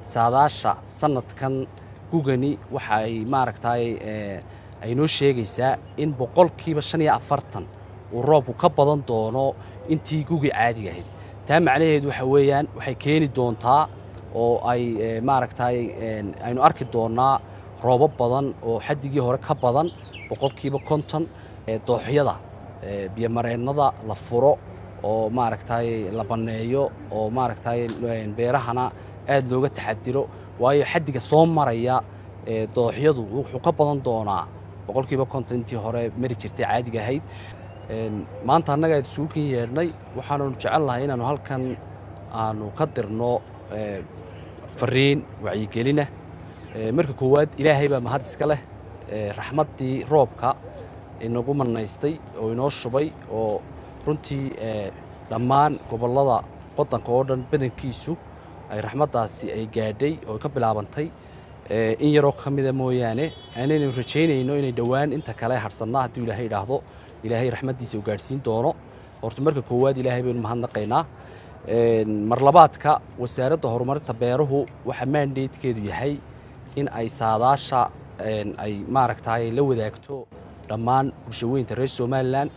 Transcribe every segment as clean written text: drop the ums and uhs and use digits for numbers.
Saadaasha sanadkan gugani waxa ay maaragtay ay noo sheegaysaa in 45% uu roobku ka badan doono intii gugi caadiga ahayd. Taa macnaheedu waxa weeyaan waxay keeni doontaa oo ay maaragtay aynu arki doonnaa roobab badan oo xaddigii hore ka badan 50%. Dooxyada, biyomareennada la furo oo maaragtay la banneeyo oo maaragtay beerahana aad looga taxadiro, waayo xaddiga soo maraya dooxyadu wuxuu ka badan doonaa 50% intii hore mari jirtay caadiga ahayd. Maanta annaga aad isugu kin yeedhnay, waxaannu jecel lahay inaannu halkan aanu ka dirno fariin wacyigelina. Marka koowaad, Ilaahay baa mahad iska leh, raxmaddii roobka inagu manaystay oo inoo shubay, oo runtii dhammaan gobollada waddanka oo dhan badankiisu ay raxmaddaasi ay gaadhay oo ka bilaabantay, in yaroo ka mida mooyaane. Aanaynu rajaynayno inay dhowaan inta kale hadhsannaa, hadduu Ilaahay idhaahdo, Ilaahay raxmaddiisa uu gaadhsiin doono. Horta marka koowaad Ilaahay baynu mahadnaqaynaa. Mar labaadka, Wasaaradda Horumarinta Beeruhu waxaa mandatekeedu yahay in ay saadaasha ay maaragtay la wadaagto dhammaan bulshaweynta reer Somaliland,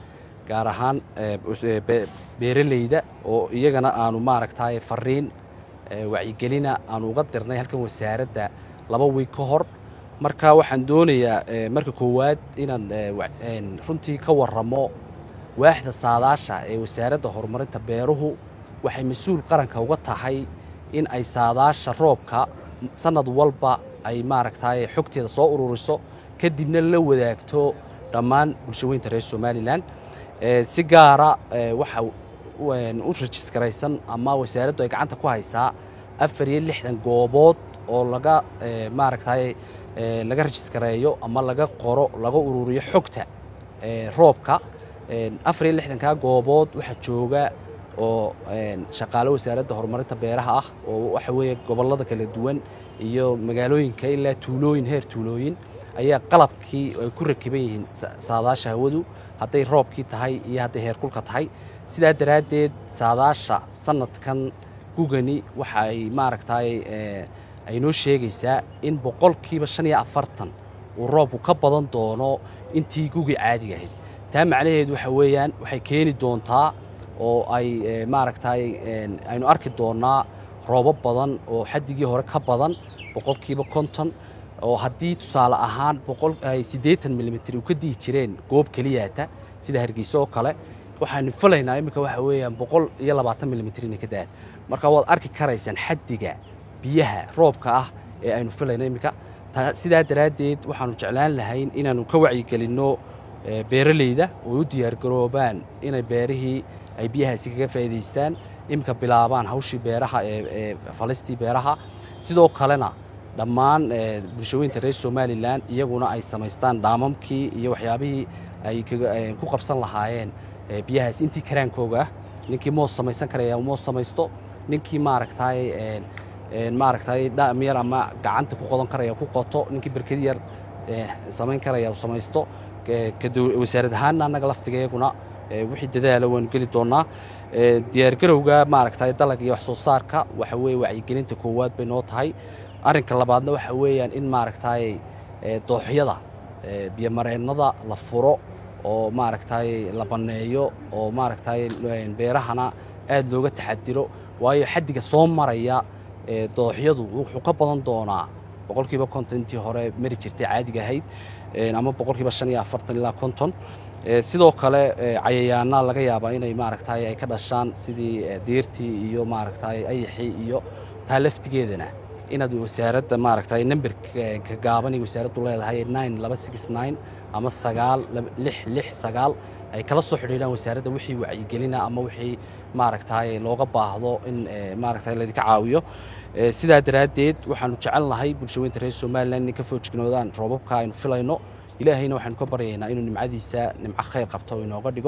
gaar ahaan beeraleyda, oo iyagana aanu maaragtay fariin wacyigelina aanu uga dirnay halkan wasaaradda 2 wiig ka hor. Marka waxaan doonayaa marka koowaad inaan runtii ka warramo waaxda saadaasha ee Wasaaradda Horumarinta Beeruhu. Waxay mas-uul qaranka uga tahay in ay saadaasha roobka sanad walba ay maaragtay xogteeda soo ururiso, kadibna la wadaagto dhammaan bulshaweynta reer Somaliland. Si gaara waxa u rajiskaraysan ama wasaaraddu ay gacanta ku haysaa 64 goobood oo laga maaragtay laga rajiskareeyo ama laga qoro, laga ururiyo xogta roobka. 64-kaa goobood waxaa jooga oo shaqaale Wasaaradda Horumarinta Beeraha ah, oo waxa weeye gobollada kala duwan iyo magaalooyinka ilaa tuulooyin, heer tuulooyin ayaa qalabkii ay ku rakiban yihiin saadaasha hawadu, hadday roobkii tahay iyo hadday heerkulka tahay. Sidaa daraaddeed, saadaasha sanadkan gugani waxa ay maaragtay ay noo sheegaysaa in 45% uu roobku ka badan doono intii gugi caadiga ahayd. Taa macnaheedu waxa weeyaan waxay keeni doontaa oo ay maaragtay aynu arki doonnaa roobab badan oo xaddigii hore ka badan 50%, oo haddii tusaale ahaan 80 milimitir uu ka di'i jireen goob keliyaata sida Hargeysa oo kale, waxaanu filaynaa iminka waxa weeyaan 120 milimitir inay ka da'aan. Marka waad arki karaysaan xaddiga biyaha roobka ah ee aynu filayno iminka. Sidaa daraaddeed waxaanu jeclaan lahayn inaanu ka wacyigelinno beeraleyda oo u diyaargaroobaan inay beerihii ay biyahaasi kaga faa'iidaystaan, iminka bilaabaan hawshii beeraha ee falistii beeraha. Sidoo kalena dhammaan bulshaweynta reer Somaliland iyaguna ay samaystaan dhaamamkii iyo waxyaabihii ay ku qabsan lahaayeen biyahaas intii karaankooga ah. Ninkii moos samaysan karaya moos samaysto, ninkii maaragtay dhaam yar ama gacanta ku qodan karaya ku qoto, ninkii berked yar samayn karaya uu samaysto. Wasaarad ahaanna annaga laftigayaguna wixii dadaala waanu geli doonnaa diyaargarowga maaragtay dalag iyo wax soo saarka. Waxa weeye wacyigelinta koowaad bay noo tahay. Arrinka labaadna waxa weeyaan in maaragtay dooxyada, biyomareennada la furo oo maaragtay la banneeyo oo maaragtay beerahana aad looga taxadiro, waayo xaddiga soo maraya dooxyadu wuxuu ka badan doonaa 50% intii hore mari jirtay caadiga ahayd, ama 45% ilaa 50%. Sidoo kale cayayaana laga yaabaa inay maaragtay ay ka dhashaan, sidii diirtii iyo maaragtay ayaxii iyo taa laftigeedana inaad wasaaradda maaragtay numberka gaaban ay wasaaraddu leedahay 9269 ama 9669 ay kala soo xidhiidhaan wasaaradda wixii wacyigelina ama wixii maaragtay looga baahdo in maaragtay laydinka caawiyo. Sidaa daraaddeed waxaanu jecel nahay bulshaweynta reer Somaliland inay ka foojignoodaan roobabka aynu filayno. Ilaahayna waxaanu ka baryaynaa inuu nimcadiisa nimco khayr qabto oo inooga dhigo.